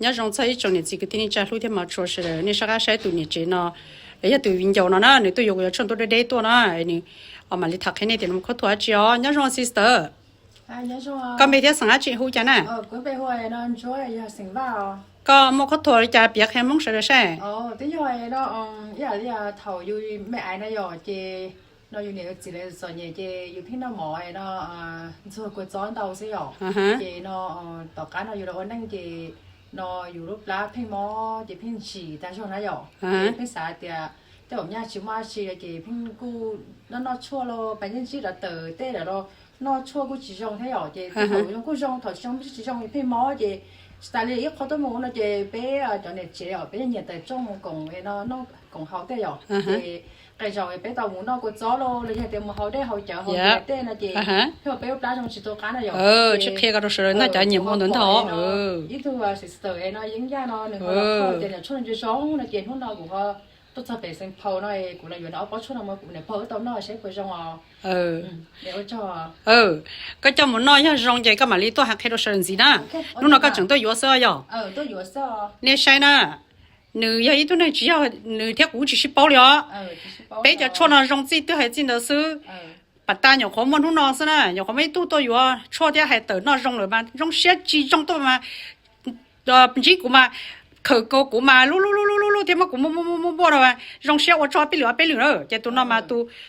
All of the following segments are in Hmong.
Nyob zoo txog ib tsoom niam txiv kwv tij neej tsa hlub thiab hmov tshua sawv daws, nej soj qab saib tus niam tsev no los yog tus viv ncaus no na, nws tuaj yuav kuv cov tshuaj ntua deb deb tuaj na, nws, mam li tham qhia nej tias nws muaj khob thuas dab tsi os. Nyob zoo sister, koj npe thiab xeem dab tsi hu cas na? Koj muaj khob thuas li cas piav qhia Hmoob sawv daws saib. Thaum yus me aiv no yom, ces no yus niam yus txiv lawv txom nyem ces yus pheej noj mov no ntxuag kua txob ntau xwb yom. Ces no tom qab no yus los ua neej ces no yus lub plab pheej mob ces pheej ntsim tag zog na yom. Ces pheej xav tias tej zaum nyaj tsis muaj dab tsi ces pheej kuj noj noj tshuaj los pas ntsib ntsib rau tawm tej lawm los noj tshuaj kuj tsis zoo thiab yom. Ces thaum zoo kuj zoo, thaum tsis zoo tsis zoo pheej mob ces tsis tas li ib qho tuaj mus no ces peb cov niam tsev os, peb nyiam tawm rooj mus koom no, koom haus tej yom. Ces qee zaus peb tau mus noj kua txob los los yog tias mus haus dej haus cawv haus ntawd tej no ces pheej ua peb lub plab zoo tsis tu qab na yom. Tsis qhia ko rau sawv daws na, cov nyiam mus ntawd ntag. Ib tug sister no Yeeb Yaj no nws ho los qhia tias nws tshuaj no zoo zoo no ces hnub no kuv ho tuaj txog pem Xeev Phau no kuv los yuav nws ob pob tshuaj no mus kuv niam pog wb tau noj saib puas zoo os. Koj coj mus noj yog zoo ces koj mam li tuaj hais qhia rau sawv daws ntxiv na. Hnub no koj tseem tuaj yuav xwb yom? Nej saib na, nws yog ib tug neeg tsis yog, nws thiab kuv tsis sib paub li os. Peb cov tshuaj no zoo txij twg hais txij ntawd xwb. Pas tas nyuam qhuav muaj hnub no xwb na, nyuam qhuav muaj ib tug tuaj yuav tshuaj thiab hais tawm noj zoo lawm mas zoo siab tsis zoo tuaj mas ntsib kuv mas khawm kaus kuv mas lub lub lub lub lub thiab muab kuv muab muab muab muab no zoo siab ua tso peb lwm ob peb lwm na. Ces tus no mas,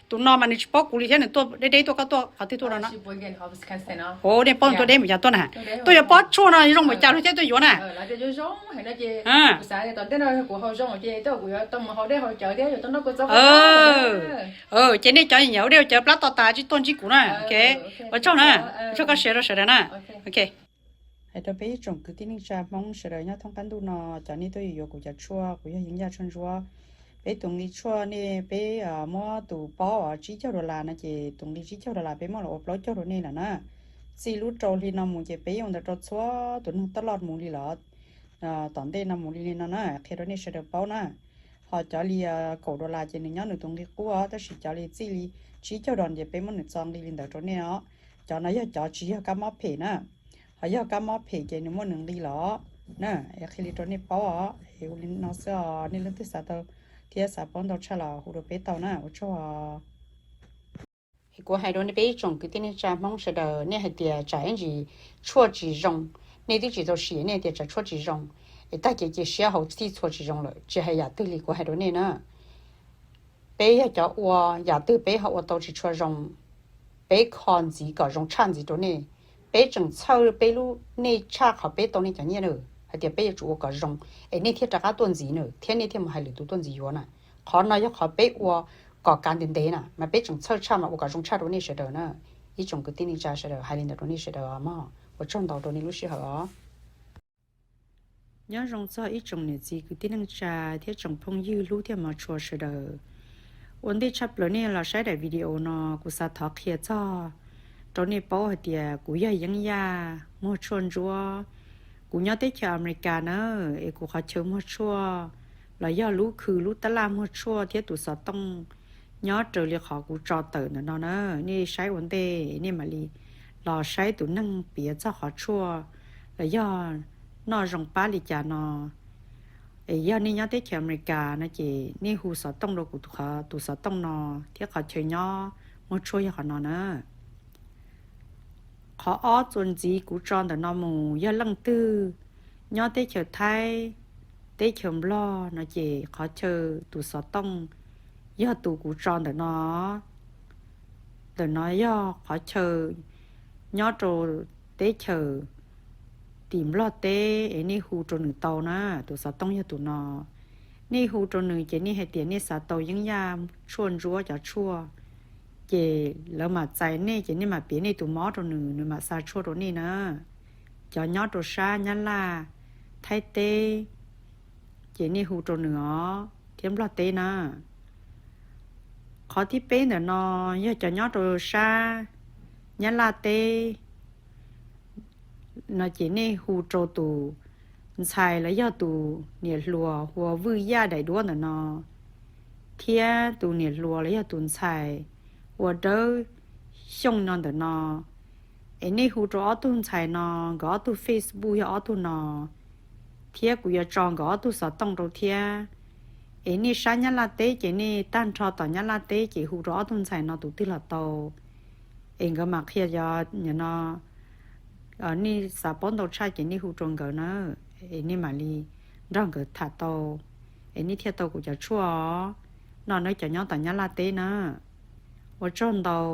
tus no mas nws tsis paub kuv li thiab nws tuaj deb deb tuaj, koj tuaj qhov twg tuaj no na? Nej paub tuaj deb npaum cas tuaj na? Tuaj yuav pob tshuaj no zoo npaum cas luag thiaj tuaj yuav na? Ces nej cov nyiam ua dej ua cawv plab to tas tsis tuaj ntsib kuv na. Ua tsaug na, ua tsaug koj share rau sawv daws na. Hais rau peb ib tsoom kwv tij neej tsa Hmoob sawv daws nyob thoob qab ntuj no, cov nej tuaj yuav kuv cov tshuaj, kuv yog Yeeb Yaj tshuaj ntsuab. Peb tus nqi tshuaj nej peb muab tus paub tsib caug dollar no ces tus nqi tsib caug dollar peb muab los ua plaub caug rau nej lawm na. Txij lub rau hli no mus ces peb yuav ua ntawd rau txhua tus neeg taj loj mus li lawm. Tom ntej no mus li li no na, qhia rau nej sawv daws paub na. Ho cov li kaum dollar ces nws nyob nws tus nqi qub os, tab sis cov li txij li tsib caug dollar ces peb muab nws txo nqi li ntawd rau nej os. Cov no yog cov tsis yog kab mob phem na, ho yog kab mob phem ces nws muaj nws nqi los na. Es qhia li rau nej paub os, es ua li no xwb os, nej leej twg xav tau thiab xav paub ntau tshaj los hu rau peb tau na, ua tsaug os. Es kuv hais rau nej peb ib tsoom kwv tij neej tsa Hmoob sawv daws, nej hais tias tsam ib ntsis tshuaj tsis zoo, nej twb tsis tau sim nej tias tsam tshuaj tsis zoo, es tag kis cia siab haus txhij txhua tsis zoo lawm, tsis hais yam twg li kuv hais rau nej na. Peb yog cov ua, yam twg peb ho ua tau tsis tshua zoo, peb kho ntxiv kom zoo tshaj ntxiv rau nej. Peb tseem txhawj peb lub nej tshaj qhov peb tau nej cov nyiaj na, hais tias peb yuav tsum ua kom zoo, es nej thiaj rov qab tuaj ntxiv na, thiab nej thiaj mus hais lwm tus tuaj ntxiv yuav na. Qhov no yog qhov peb ua kom kav ntev ntev na, mas peb tseem txhawj tshaj mas ua kom zoo tshaj rau nej sawv daws na. Ib tsoom kwv tij neej tsa sawv daws, hais li ntawd rau nej sawv daws os mog, ua tsaug ntau rau nej lub sij hawm os. Nyob zoo txog ib tsoom niam txiv kwv tij neej tsa thiab tsoom phooj ywg hlub thiab hmov tshua sawv daws. Ua ntej tshaj plaws nej los saib daim video no, kuv xav thov qhia txog rau nej paub hais tias kuv yog Yeeb Yaj muag tshuaj ntsuab. Kuv nyob teb chaws Amelikas na, es kuv qhov chaw muag tshuaj los yog lub khw lub tab laj muag tshuaj thiab tus xov tooj nyob raws li qhov kuv tso tawm ntawm no na. Nej saib ua ntej nej mam li los saib tus neeg piav txog qhov tshuaj los yog noj zoo pab li cas no. Es yog nej nyob teb chaws Amelikas no ces nej hu xov tooj rau kuv tus xov tooj no thiab qhov chaw nyob muag tshuaj yog qhov no na. Qhov ob txuas ntxiv kuv tso ntawm no mus, yog leej twg nyob teb chaws Thaib, teb chaws Nplog no ces qhov chaw tus xov tooj yog tus kuv tso ntawm no. Ntawm no yog qhov chaw nyob rau teb chaws tim Nplog teb es nej hu rau nws tau na, tus xov tooj yog tus no. Nej hu rau nws ces nej hais tias nej xav tau Yeeb Yaj tshuaj ntsuab cov tshuaj, ces lawv mam txais nej ces nej mam piav nej tus mob rau nws, nws mam xa tshuaj rau nej na. Cov nyob rau sab Nyab Laj, Thaib teb, ces nej hu rau nws os, thiab Nplog teb na. Qhov thib peb ntawm no yog cov nyob rau sab Nyab Laj teb no ces nej hu rau tus ntxhais los yog tus niam hluas hu ua Vwj Yaj daim duab ntawm no, thiab tus niam hluas los yog tus ntxhais hu ua Dawb Xyooj no ntawm no. Es nej hu rau ob tug ntxhais no, nkawd ob tug Facebook yog ob tug no, thiab kuv yuav tso nkawd ob tug xov tooj rau thiab. Es nej sab Nyab Laj teb ces nej tag nrho tom Nyab Laj teb ces hu rau ob tug ntxhais no tus twg los tau. Es nkawd mam qhia, yog no nej xav paub ntau tshaj ces nej hu rau nkawd na, es nej mam li nrog nkawd tham tau, es nej thiaj tau kuv cov tshuaj os. No nawb cov nyob tom Nyab Laj teb na. Ua tsaug ntau.